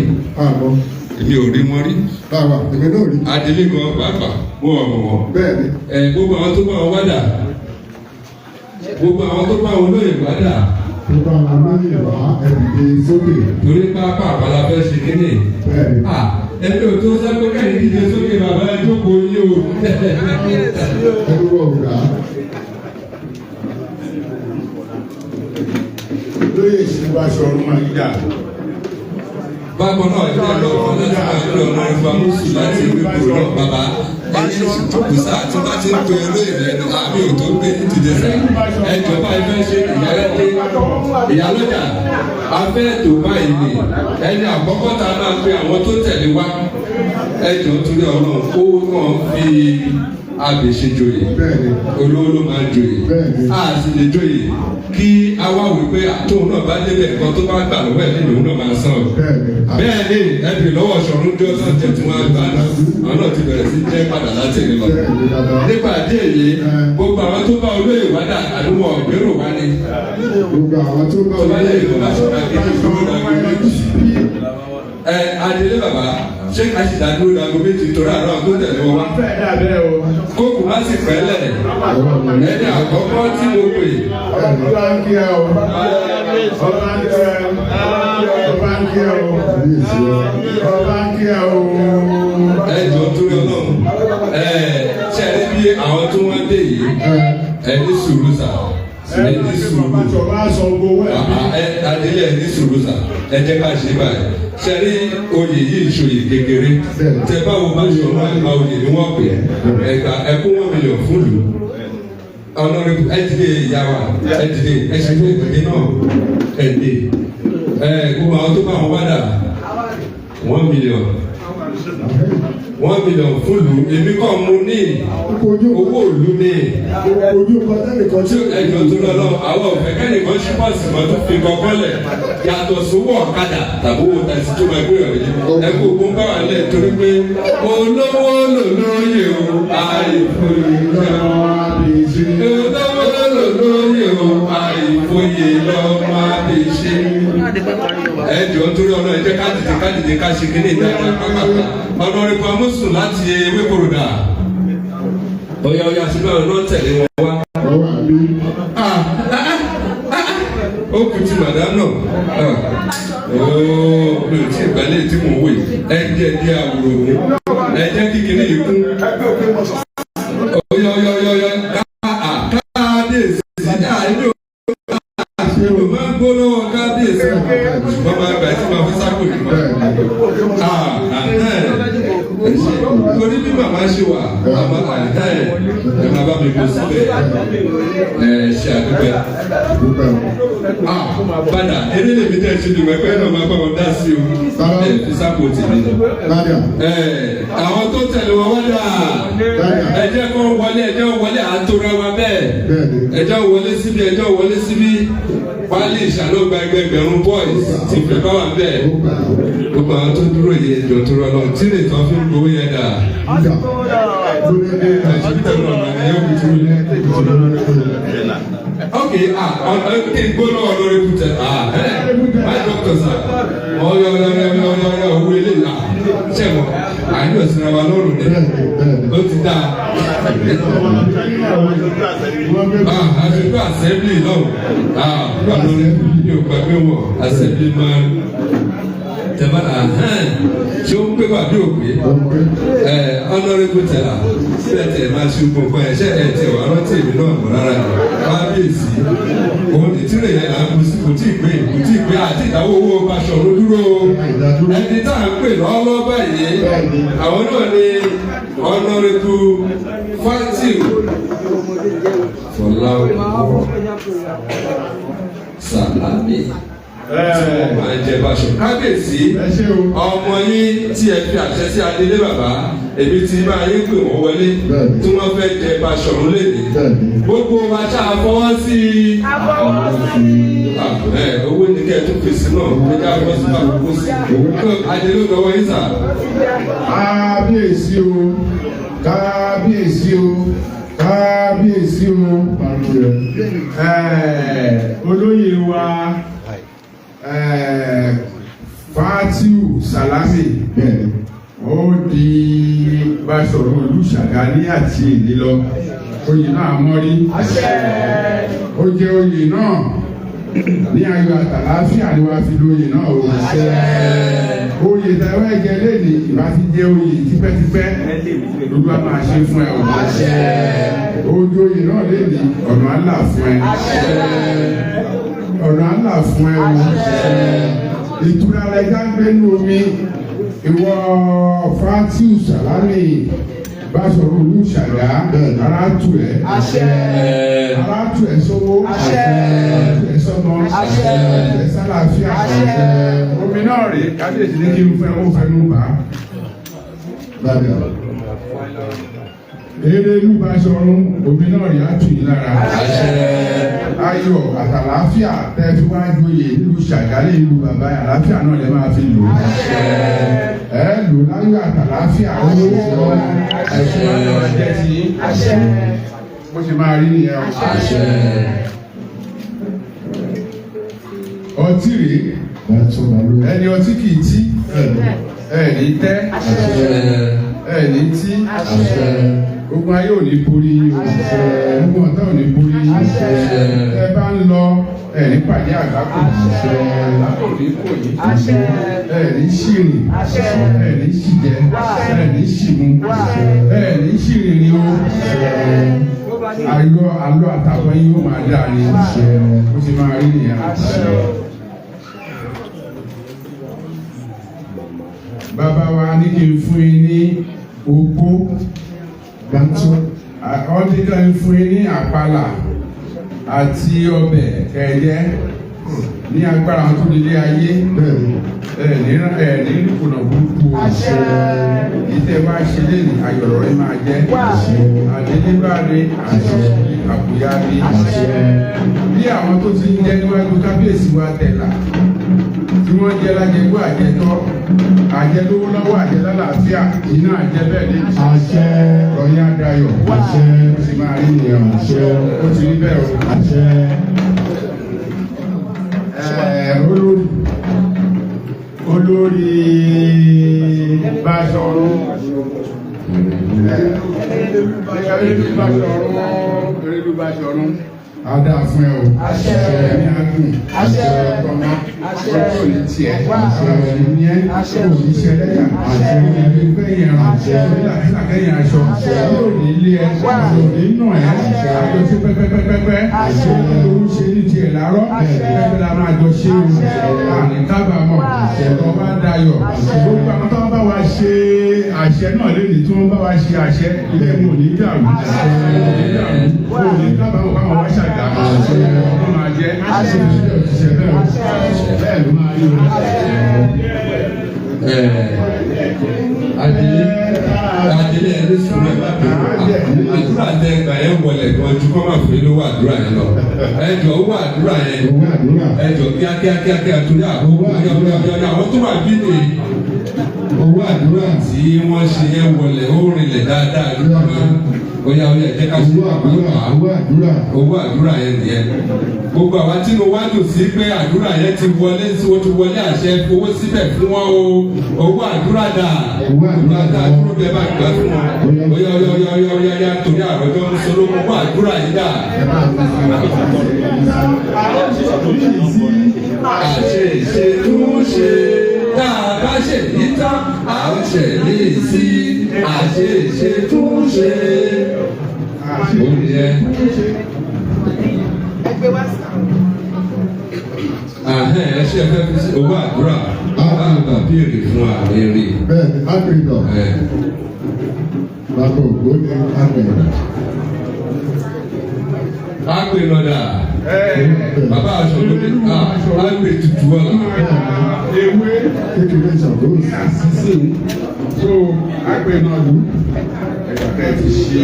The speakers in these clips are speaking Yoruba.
rí. Àmọ́. Èmi ò rí wọn rí. Báwa, èmi náà rí. Adelé gan pàápàá, mo wà mọ̀ wọ́n. Bẹ́ẹ̀ni. Ẹ gbogbo àwọn tó bá wọn wá dà? Gbogbo àwọn tó bá wọn lóye wá dà? Tó bá wọn lóye wá, ẹ dìde sókè. Torí pápá àpàlà fẹ́ ṣe kíní. Bẹ́ẹ̀ni. Ẹni ò tó sẹ́pẹ́ kẹ́yìn dìde sókè, bàbá, ẹ jókòó yín o. Ẹnu wọ̀ ọ̀gá. Lóye ìṣúgbàṣọrun máa ń dà. Bákan náà, ilé ẹ̀rọ kan láti máa ń lọ ọ̀nà ìfamọ́sù láti ìwé kúrò náà. Bàbá, ẹni jókòó sáà tí wọ́n ti ń pe olóyè lẹ́nu àmì ò tó gbé ní dìde sá. Ẹjọ́ báyìí fẹ́ ṣe ìyálẹ́dẹ́ ìyálọ́jà afẹ́ tó báyìí ni ẹni àkọ́kọ́ tá a máa pe àwọn tó tẹ̀lé wá. Ẹjọ́, torí ọ̀run ó kàn fi abèṣe joyè. Olówó ló máa joyè. A sì lè joyè kí a wá wí pé tóun náà bá débẹ̀, nǹkan tó bá gbà lọ́wọ́ ẹ̀ nínú òun náà máa san o. Bẹ́ẹ̀ ni ẹbí lọ́wọ́ Ṣọ̀run jọ́ tó jẹ́ tí wọ́n á gbà náà, àwọn náà ti bẹ̀rẹ̀ sí jẹ́ padà láti ìrìn lọ. Nípa àdé èyí, gbogbo àwọn tó bá olóyè wá dà, àdúgbò ọ̀gbẹ́rò wá ní. Gbogbo àwọn tó bá tó bá lè olóyè tó bá ṣe máa kéde ìdúró dàgbé 2. Ẹ adélé bàbá, ṣé ká sì dádúró dàgbé 2 torí àárọ̀ tó tẹ̀lé wọn wá? Fẹ́ dàbẹ́ o. Kókò má sì pẹ́lẹ̀, ẹni àkọ́kọ́ tí mo pè. Ọba ń kí ẹ o. Ọba ń kí ẹ. Ọba ń kí ẹ o. Ọba ń kí ẹ o. Ẹ jọ, torí Ọlọ́run, ẹ ṣe ẹ bí àwọn tó wọ́n dé yìí, ẹ ní sùúrù sà, ẹ ní sùúrù. Bàbá sọ gbowó ẹ. Ẹ adélé, ẹ ní sùúrù sà, ẹ jẹ́ ká ṣe báyìí. Ṣe rí oyè yìí, ṣòyè kékeré tẹ báwo bá ṣe ọmọ àgbà oyè ni wọ́n pè é. Ẹ̀ka ẹ̀kún 1 million fún lù. Honourable, ẹ dìde. Ìyá wa, ẹ dìde, ẹ ṣe tó ìdílé náà, ẹ dìde. Ẹ gbogbo àwọn tó bá wọn wá dà? 1 million, 1 million fún lù. Èmi kọ́ mu ní owó òlu ní. Ojú kọtẹ́nìkan tí ẹjọ́ tó lọ lọ, àwọn òfẹ́ kẹ́nìkan ṣí pọ́ọ̀sì mọ́ tó fi kọ́kọ́ lẹ̀ yàtọ̀ sówó ọ̀kadà tàbí owó taxi tó máa gbé ọ̀rẹ́ yìí. Ẹ kó ogun bá wà lẹ̀ torí pé olówó lò lóye o, àìfòye lọ. Olówó lò lóye o, àìfòye lọ máa fi ṣe. Ẹjọ́ torí ọ̀nà, ẹ jẹ́ ká dìde, ká dìde, ká ṣe kíní ìdájà pápákọ̀. Honourable Amosun láti Ewékòròdà, ọ̀yà ọ̀yà, síbẹ̀ ọ̀nà tẹ̀lé wọn wá. Ọwọ́ àbí. Ah, ah, ah, ó kù ti madam náà. Ooo, mi ò tí ì gbálẹ̀ tí mò ń wò. Ẹ jẹ́ díẹ̀ àwòrán mi, ẹ jẹ́ kíkiní yìí kún. Ọ̀yà ọ̀yà ọ̀yà ọ̀yà, káàdéèsì àìní ò máa ń gbóná kábíyèsí, ṣùgbọ́n máa gbà tí máa fi sápò ìgbà. Torí bí màmá ṣe wà, àmọ́ ẹ máa bá mi kó síbẹ̀. Ẹ ṣe àdúgbò. Padà eré lèmi tẹ̀ ṣe dùn ẹgbẹ́ náà, máa bá wọn dá sí o. Ẹ fi sápò tèmi. Àwọn tó tẹ̀lé wọn wá dà? Ẹ jẹ́ kó wọlé, ẹ jẹ́ wọlé, àtòrà wa bẹ́ẹ̀. Ẹ jẹ́ wọlé síbi, ẹ jẹ́ wọlé síbi. Wálé ìṣàlógba ẹgbẹgbẹ̀rún boys ti fẹ́ bá wà bẹ́ẹ̀. Gbogbo àwọn tó dúró yìí, ẹjọ́ tó rọ lọ tí lè tán fi ń gbowó yẹn dà. Ẹ̀ṣin tó lọ nà ní yóò fi tú. Ok, ah, kí n gbóná honourable tẹ. Ah, ẹ my doctor sir, ọyọ ọyọ ọyọ ọyọ ọyọ, owó eléyìí, ah, ṣe mọ àyọ̀ sinra wa lọ́rùn ni ó ti dáa. Ah, aṣojú assembly náà, ah, honourable yóò gbàgbé wọ assembly man tẹ̀bá ahẹ́n, ṣé ó ń pé wà bí ò pé? Ẹ honourable tẹ̀lá síbẹ̀ tẹ̀ máa ṣe gbogbo ẹ̀ ṣe ẹ̀ tẹ̀ wá rántí èmi náà mọ̀ rárá ni. Kábíyèsí, òun ní tírè yẹn là ń kú sí, kò tí ì pé, kò tí ì pé àti ìdáwó owó Baṣọ̀run dúró. Ẹni tá à ń pè lọ́wọ́ báyìí, àwọn náà ni Honourable Fatiu Fọláwọ́ Sàlámì tí wọ́n máa jẹ Báṣọ. Kábíyèsí, ọmọ yín tí ẹ fi àṣẹ sí adélé bàbá, èmi ti máa yín pè wọ́n wọlé tí wọ́n fẹ́ jẹ Báṣọ̀run léde. Gbogbo wa ṣáà fọwọ́ sí i. Ẹ owó ní kẹ́ ẹ tún fèsì náà, ẹ jẹ́ àfọwọ́ sí àkókò sí. Adélé lọ́wọ́ yín sà. Kábíyèsí o, kábíyèsí o, kábíyèsí o. Olóyè wa. Fatiu Salami Bẹ́ẹ̀ni. Ó di Báṣọ̀run ìlú Ṣàgá ní àti èní lọ. Oyè náà mọ́rí. Ó jẹ́ oyè náà ní ayọ̀ àtàláfíà ni wàá fi lóyè náà o. Oyè tẹ̀wé jẹ lẹ́ni ìbá ti jẹ́ oyè tipẹ́tipẹ́, Olúwa máa ṣe fún ẹ o. Ojú oyè náà lẹ́ni, ọ̀nà á là fún ẹ. Ọ̀nà á là fún ẹ o. Ìtura lẹja ń gbé nú omi. Ìwọ Fatiu Salami, Báṣọ̀run ìlú Ṣàgá, ara tù ẹ́, ara tù ẹ́ sówó, ara tù ẹ́ sọ́mọ, ara tù ẹ́ sálàáfíà. Omi náà rèé, kábíyèsí ní kí n fẹ́ ó fẹ́ nù bá. Báyọ̀. Erelu Báṣọ̀run, omi náà rèé, á tù yín lára. Ayọ̀ àtàlàáfíà tẹ́ fi wá joyè nílùú Ṣàgálẹ̀, ìlú bàbá, àlàáfíà náà lè máa fi lò ó. Ẹ lò láyọ̀ àtàlàáfíà, owó ọmọ ẹ̀sùn máa jẹ́ ti yín. Bó ṣe máa rí nìyẹn o. Ọtí rèé. Bàtún Balógun. Ẹni ọtí kì í tí, ẹ ní tẹ́, ẹ ní tí. Ogun ayé ò ní borí yín o, ogun ọ̀tá ò ní borí yín. Ẹ bá ń lọ, ẹ ní pàdé àgbákò, àgbákò ní kò yín. Ẹ ní ṣìrìn, ẹ ní ṣìjẹ, ẹ ní ṣìmu, ẹ ní ṣìrìnrìn o. Ayọ̀ alọ́ àtàwọn yín ó máa dáa ni, ó ti máa rí nìyẹn. Bàbá wa ní kí n fún yín ní ogbó. Bàtún. Ọdún kan ń fún yín ní àpàlà àti ọbẹ̀ kẹ̀yẹ ní agbára tó nílé ayé. Bẹ́ẹ̀ni. Ẹ ní ẹ ní kùnà burúkú o. Ìtẹ̀ wá ṣe lé ní ayọ̀rọ̀ rẹ máa jẹ́ àdélébáre àti àbúyáre bí àwọn tó ti ń jẹ́ níwájú kábíyèsí wa tẹ̀là tí wọ́n jẹ́ lájẹgbó, àjẹtọ́, àjẹlówó lọ́wọ́, àjẹlálàáfíà, iná àjẹ bẹ́ẹ̀ ní. Àṣẹ. Ọ̀yìn adayọ̀. Àṣẹ. Ó sì máa rí nìyẹn o. Àṣẹ. Ó ti rí bẹ́ẹ̀ o. Àṣẹ. Olórí olórí Báṣọ̀run, Erelu Báṣọ̀run, Erelu Báṣọ̀run, ada fún ẹ o. Ẹ̀mí agùn ọmọ ọjọ́ òní tiẹ̀ òní ẹ òní ṣẹlẹ́yà, òní gbẹ̀yìn ẹ̀ràn, òní làkìlà kẹ́yìn aṣọ, òní ilé ẹ, òní nù ẹ, àjọṣe pẹ́pẹ́pẹ́pẹ́ òun ṣe ní tiẹ̀ láàárọ̀ pẹ́pẹ́ la máa jọ ṣe o. Àní kábàámọ̀, ọ̀rọ̀ bá dayọ̀. Gbogbo àwọn tó ń bá wa ṣe àṣẹ náà lẹ́yìn tí wọ́n bá wa ṣe àṣẹ ilé wọn ò ní dàrú, ò ní dàrú, ò ní kábàámọ̀ káwọn wá ṣàgbà ọmọ máa jẹ́ àṣẹ òṣìṣẹ́ bẹ́ẹ̀ o, bẹ́ẹ̀ ló máa rí o. Adele, adele, ẹni sùúrù, ẹ má bẹ̀rù. Àdúrà tẹ gbà yẹn wọlé gan ju kọ́ máa fún yín lówó àdúrà yẹn lọ. Ẹ jọ, owó àdúrà yẹn. Owó àdúrà. Ẹ jọ, kíákíá kíákíá, torí àkókò yọ̀yọ̀yọ̀. Àwọn tó wà bí nìyí. Owó àdúrà. Tí wọ́n ṣe yẹn wọlé, ó rinlẹ̀ dáadáa lójúmọ́. Óyá óyá, ẹ jẹ́ ká ṣe. Owó àdúrà. Owó àdúrà. Owó àdúrà yẹn nìyẹn. Gbogbo àwa tí mo wá dùn sí pé àdúrà yẹn ti wọlé sí, ó ti wọlé àṣẹ, owó síbẹ̀ fún wọn o. Owó àdúrà dà? Owó àdúrà dà. Dúró bẹ́ẹ̀ bá gbà fún wọn. Óyá óyá óyá óyá óyá óyá, torí àròjọ ń sọ lóko. Owó àdúrà yìí dà? Ẹ máa ń Àṣe ṣe tún ṣe, tá a bá ṣe yìí tán, a ó ṣe ní sí àṣe ṣe tún ṣe. Ó nìyẹn. Ẹgbẹ́ wá sí. Ahẹ́n, ẹ ṣe fẹ́ fi sí owó àdúrà bá bá béèrè fún àmì rí. Bẹ́ẹ̀ni, ápèlọ. Ẹ Bàbá ògbóni ápèlọ. Àgbè lọ́dà bàbá aṣọ lóde àgbè tutù ọ̀la. Ewé Kékeré ṣàgbọ́n. ní àṣìṣe tó àgbẹ̀ náà lù ẹ ti ṣe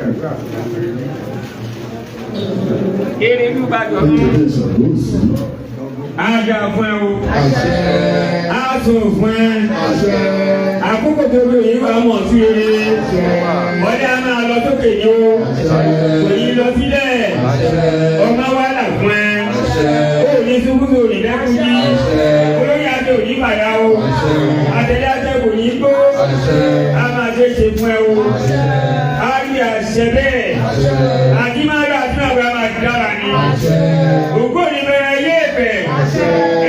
àdúrà fún wa. Erelu Báṣọ̀run. Kékeré ṣàgbọ́n sí. Á dà fún ẹ o. Àṣẹ. Á sùn fún ẹ. Àṣẹ. Àkókò tó lò yín wàá mọ̀ sí rere. Ọdẹ á máa lọ sókè ní o. Kò ní lọ sílẹ̀. Ọmọ wa là fún ẹ. Ó ní ṣubú, ò ní dákú jí. Olóyè àti ò ní fàyà o. Àtẹ̀lé àṣẹ kò ní gbó. A máa ṣe ṣe fún ẹ o. A rí àṣẹ bẹ́ẹ̀. Àti máa lọ àti máa wọ a máa dára ni. Ògo ní bẹ̀rẹ̀ yé ẹ̀fẹ̀.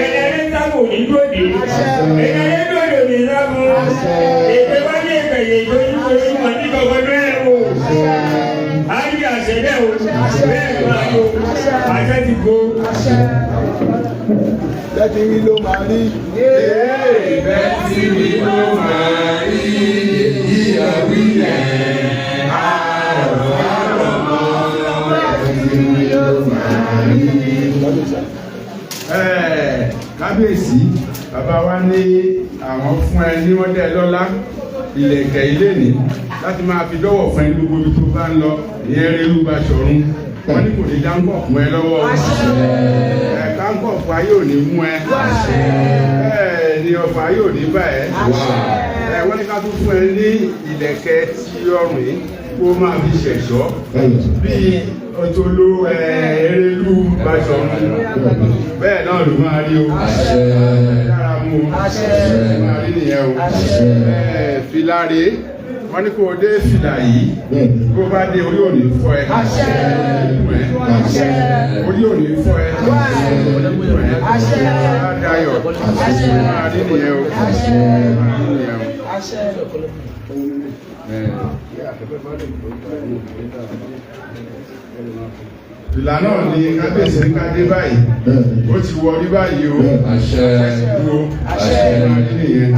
Ẹni ẹni sábò ní dòde. Ẹni ẹni dòde ní sábò. Èpè wá ní èpè yè ìdójú ojú wọn ní gbọ̀ngàn bẹ́ẹ̀ o. A rí àṣẹ bẹ́ẹ̀ o. Bẹ́ẹ̀ ló máa yọ. Àṣẹ ti go. Bẹ́ẹ̀ ti rí ló máa rí. Bẹ́ẹ̀ tí mi ló máa rí èyí àwílẹ̀ àrọ̀ àrọ̀ mọ́. Kábíyèsí, bàbá wa ní àwọn fún ẹ ní wọ́n dẹ́ lọ́lá ìlẹ̀kẹ̀ ilé ní láti máa fi dọ́wọ̀ fún ẹ ní gbogbo ibi tó bá ń lọ. Ìyẹn Erelu Baṣọ̀run, wọ́n ní kò ní dáńgọ̀ fún ẹ lọ́wọ́ ẹ, káńgọ̀ fún ayé ò ní mú ẹ, bẹ́ẹ̀ ni ọfà ayé ò ní bá ẹ. Ẹ wọ́n ní ká tún fún ẹ ní ìlẹ̀kẹ̀ tí ọrùn yìí kó máa fi ṣẹ̀ṣọ́ bíi ọtọló Erelu Baṣọ̀run, bẹ́ẹ̀ náà ló máa rí o, dára mú o, máa rí nìyẹn o. Fìlà rèé, wọ́n ní kó o dé fìlà yìí, bó bá dé, orí ò ní fọ́ ẹ, orí ò ní fọ́ ẹ, dayọ̀ máa rí nìyẹn o, máa rí nìyẹn o. Fìlà náà ni kábíyèsí ní ká dé báyìí, ó ti wọ rí báyìí o, dúró máa rí nìyẹn.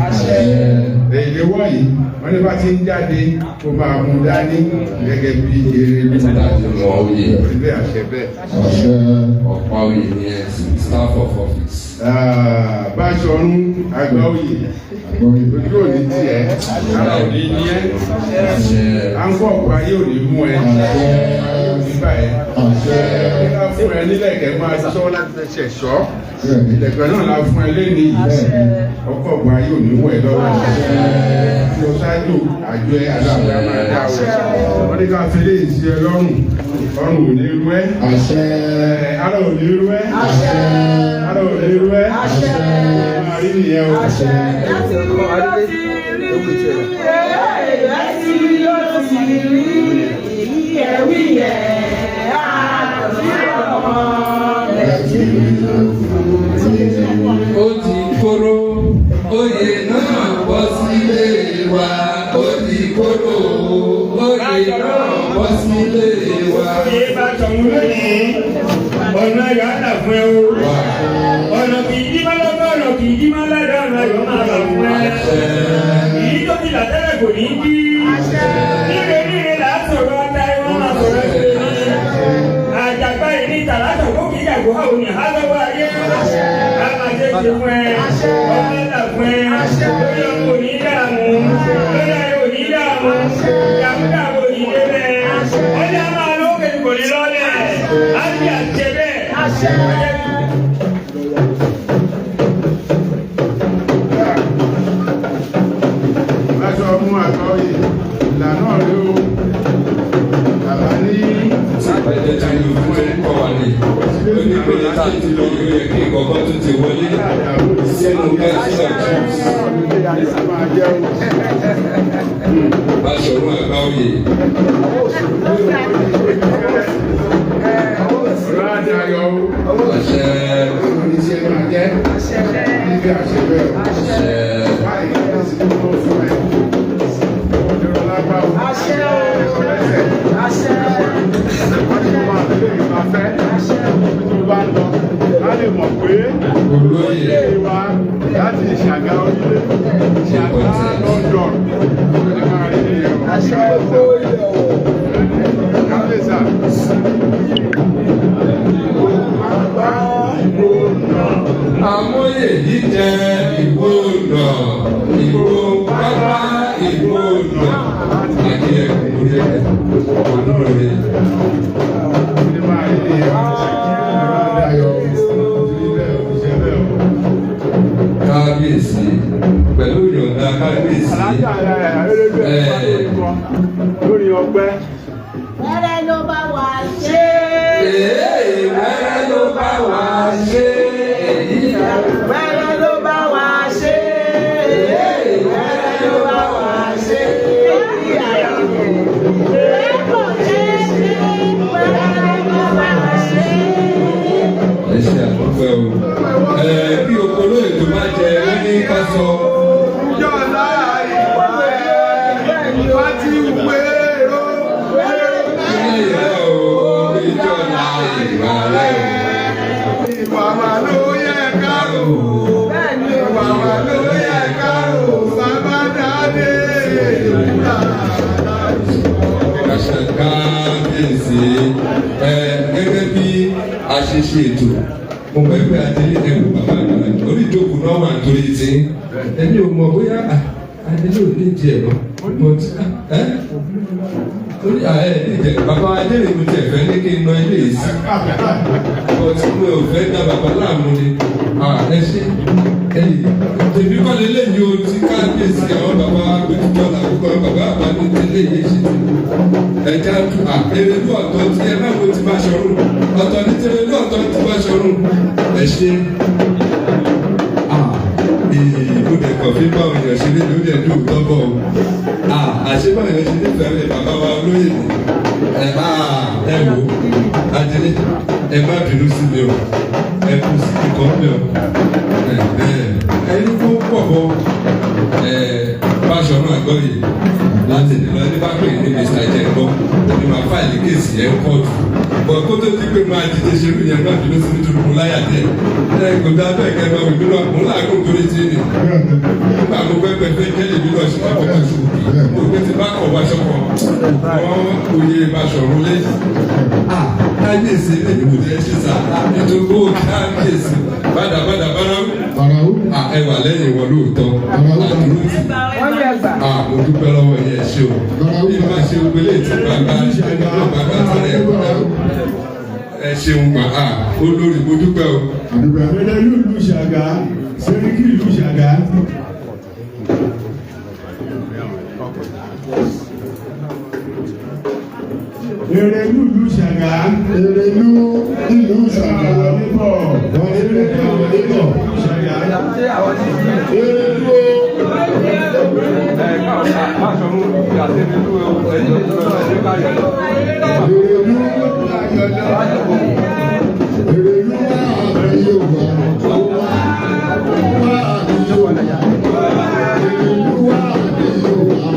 Èdè wọ̀nyí, wọ́n ní bá ti ń jáde, kó máa mú dání gẹ́gẹ́ bí eré. Láti mọ oyè. Orí bẹ́ẹ̀, àṣẹ bẹ́ẹ̀. Ọ̀pá oyè ni ẹ, staff of office. Báṣọ̀run àgbà oyè, ojú òní tiẹ̀, ara òní ní ẹ́, à ń kọ́ ọ̀pọ̀ ayé òní mú ẹ, ayé òní bá ẹ. Ká fún ẹ nílẹ̀kẹ̀ máa tọ́ láti fẹ́ ṣẹ̀ṣọ́, ìlẹ̀kẹ̀ náà la fún ẹ lẹ́ni, ọkọ̀ ọ̀pọ̀ ayé òní wọ̀ ẹ lọ́wọ́ tí o ṣáájú àjọ ẹ aláwọ̀ máa dá o. Wọ́n ní ká fi lè sí ẹ lọ́rùn, ọrùn ò ní rú ẹ, ara ò ní rú ẹ, ara ò ní rú ẹ, máa rí nìyẹn o. Láti rí ló ti rí, láti rí ló ti rí, èyí ẹ̀wí yẹn, àtọ̀sí ọmọ láti rí ló ti rí. Ó ti kóró, oyè náà bọ́ sílé wa. Ó ti kóró, oyè náà bọ́ sílé wa. Oyè Baṣọ̀run lónìí, ọ̀nà ayọ̀ á là fún ẹ o. Ọ̀nà kì í dí má lọ́gbọ́n, ọ̀nà kì í dí má ládàá, ọ̀nà ayọ̀ máa là fún ẹ. Èyí tó ti là tẹ́lẹ̀ kò ní bí. Níre níre là á sọ̀rọ̀ ata ẹ, wọ́n máa sọ̀rọ̀ ẹ ní. Àjàgbá yìí ní tàlátọ̀ kó kì í yàgò ha òní ha lọ́wọ́ ayé. A máa ṣe ṣe fún ẹ, ọmọ là fún ẹ, lórí ọmọ òní dààmú, lórí ayé òní dààmú, dààmú òní débẹ̀. Ọjà máa lókè kò ní lọ́lẹ̀, á bí àṣẹ bẹ́ẹ̀. Báṣọ̀run àgbà oyè, ìlànà rẹ o, bàbá ní. Ẹ̀jẹ̀ tí olú tó ń kọ́ wa ni ó ní pé tá a ti lọ, ó yẹ kí nǹkan tó ti wọlé sínú council of chiefs. Báṣọ̀run àgbà oyè. Ọ̀làdàyọ̀ o. Àṣẹ. Oníṣẹ́ máa jẹ́ níbi àṣẹ bẹ́ẹ̀ o. Àṣẹ. Báyìí ní sí tó fún ẹ. Òdòdó lápá o. Ẹ̀kọ́ lẹ́sẹ̀. Wọ́n ní kó máa fi lè máa fẹ́. Ibi tó bá ń lọ, á lè mọ̀ pé Olóyè. wa láti Ìṣàgá orílẹ̀, Ìṣàgá London. Ó máa rí nìyẹn o. Kábíyèsà. Amóye jíjẹ ìwó nà, ìwó pápá, ìwó nà àti ẹkùn rẹ olóore. Ó máa rí nìyẹn o. Ọ̀làdàyọ̀. Ó bẹ́ẹ̀ o, ṣe bẹ́ẹ̀ o. Kábíyèsí, pẹ̀lú ìyọ̀ǹda kábíyèsí. Lórí ọpẹ́. Wẹ́rẹ́ ló bá wà ṣe. Ee, wẹ́rẹ́ ló bá wa ṣe èyí. Wẹ́rẹ́ ló bá wà sọ. Jọlá ìwà ẹ̀ fati wéró wéró. Ilé o, ìjọba ìwà rẹ̀ o. Ìwà wa ló yẹ ká rò. Ìwà wa ló yẹ ká rò. Bàbá dáadé ìwúrà. Kàṣà kábíyèsí ẹ, gẹ́gẹ́ bí a ṣe ṣe ètò, mo mọ̀ pé adélé ẹ̀wù bàbá àgbàlagbà orí ìjókòó náà wà nítorí tí ẹni ò mọ̀ bóyá adélé ò ní ìdí ẹ̀ lọ, but ẹ torí ẹ ní ìjẹ bàbá adélé mi tẹ̀ fẹ́ ní kí n ná ilé yìí sí, but mi ò fẹ́ dá bàbá láàmú ni. Ẹ ṣe ẹyìn tèmi kọ́ lé lẹ́yìn o ti kábíyèsí àwọn bàbá agbẹjọ́ làkúkọ bàbá àbá ní tẹ́lẹ̀ yìí ṣe ẹja Erelú ọ̀tọ̀ tí ẹ má wo ti bá ṣọrùn ọ̀tọ̀ ní tẹ́lẹ̀lú ọ̀tọ̀ tí bá ṣọrùn ẹ ṣe. Mo dẹ̀ kàn fi báwọn èèyàn ṣeré lórí ẹ̀dùn tọ́bọ̀ o. Àṣé báwọn èèyàn ṣe nífẹ̀ẹ́ rẹ̀ bàbá wa olóyè ni ẹ ẹ wò ó adélé, ẹ má bínú sí mi o, ẹ kú sí ìkọ́ mi o. Ẹ ẹni tó pọ̀ bọ́ ẹ Báṣọ̀run Àgọ́yè láti nílò ẹni bá pè ní Mr. Jẹ̀gbọ́n ní máa file case yẹn kóòtù bọ̀ kó tó di pé máa dìde ṣerú yẹn, má bínú sí mi tó kún láyà díẹ̀. Ẹ kò dá bẹ́ẹ̀ kẹ́ máa wí nínú àpò láàgùn torí tí ni nígbà mo pẹ́ pẹ́ fẹ́ jẹ́ lèmi náà ṣe máa fẹ́ máa ṣòwò mo pé ti bá kọ̀ wáṣọ kan wọ́n oyè Báṣọ̀run lẹ́yìn. Kábíyèsí lè kò jẹ́ ṣe sá nítorí ó kábíyèsí bàdàbàdà bára ẹ wà lẹ́yìn wọn lóòótọ́ àdúró tì. Mo dúpẹ́ lọ́wọ́ yẹn, ṣe o bí má ṣe gbélé tí bàbá ṣe ní bàbá tẹ̀lé ẹ ṣeun gbà á olórí, mo dúpẹ́ o. Erelú ìlú Ṣàgá, Sẹ́ríkì ìlú Ṣàgá. Erelú ìlú Ṣàgá. Erelú ìlú Ṣàgá. Wọlé bọ̀. Wọlé bọ̀, wọlé bọ̀. Ṣàgá. Erelú o. Erelú. Erelú wá àbí yóò wá. Wá àbí yóò wá. Erelú wá àbí yóò wá.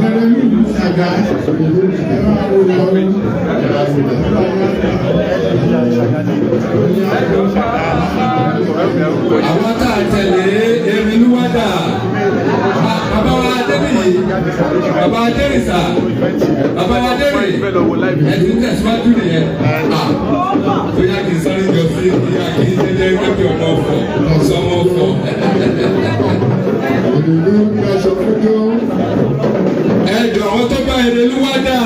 Erelú ìlú Ṣàgá. Ẹ máa wo lọ. Àwọn tá a tẹ̀lé Erelú wá dà, bàbá wa Adébíyì, bàbá Adérìsà, bàbá wa Adérì, ẹ ti tẹ̀síwájú nìyẹn. Bóyá kì í sáré jọ sí ìyá kì í jẹjẹ gẹ́gẹ́ ọmọ ọ̀fọ̀ sọmọ ọ̀fọ̀. Erelú daṣọ fúnjó. Ẹ jọ, àwọn tó bá Erelú wá dà,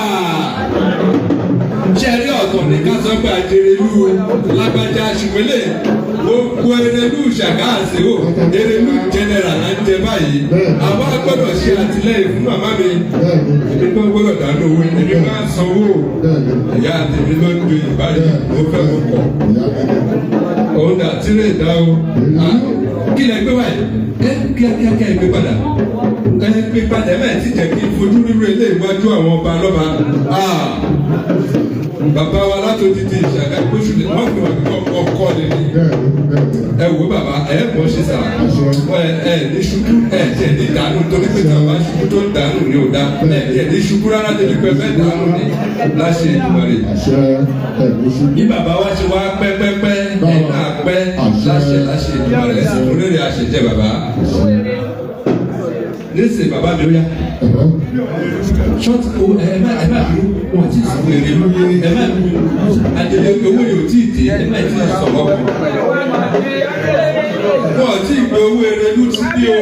ṣe rí ọ̀tọ̀ ní ká sọ pé àjẹrẹ́lú lágbájá, ṣùgbọ́n lè gbogbo Erelú Ṣàgá àṣewò Erelú general là ń jẹ báyìí. Àwa gbọ́dọ̀ ṣe àtìlẹ́yìn fún màmá mi. Èmi tó gbọ́dọ̀ dáná owó, èmi máa ń sanwó. Ìyá tèmi ló ń do ìbáyìí, mo fẹ́ mo kọ̀ òun dà tí lè dá o. Kí lẹ gbé wáyé ẹ? Kíákíá ẹ gbé padà, ẹ gbé padà. Ẹ bẹ́ẹ̀ ti jẹ́ kí n fojú rírú ilé ìwájú àwọn ọba lọ́ba. Bàbá wa látòdìdí Ìṣàgá gbóṣù lè wọ́n fi wọn kọ́ kọ́ lé ní. Ẹ wo bàbá, ẹ bọ́ ṣe sà, ẹ ẹ ní ṣubú, ẹ tẹ̀ ní dànù, torí pé tàbá ṣubú tó ń dànù ní ò dá. Ẹ tẹ̀ ní ṣubú rárá débi pé fẹ́ dànù ní láṣẹ Èdùmàrè. Bí bàbá wa ṣe wá pẹ́pẹ́pẹ́, ẹ náà pẹ́ láṣẹ láṣẹ Èdùmàrè. Ẹ sì fún rere àṣẹjẹ bàbá nísìnyí. Bàbá mi ó yá ṣọ́ọ̀tì o. Ẹ má dúró, wọn ti sùn èrè, ẹ má adìyẹ owó yóò tí ì dé, ẹ má tí ì sọ̀rọ̀, wọn ti gbé owó Erelú sí bí o.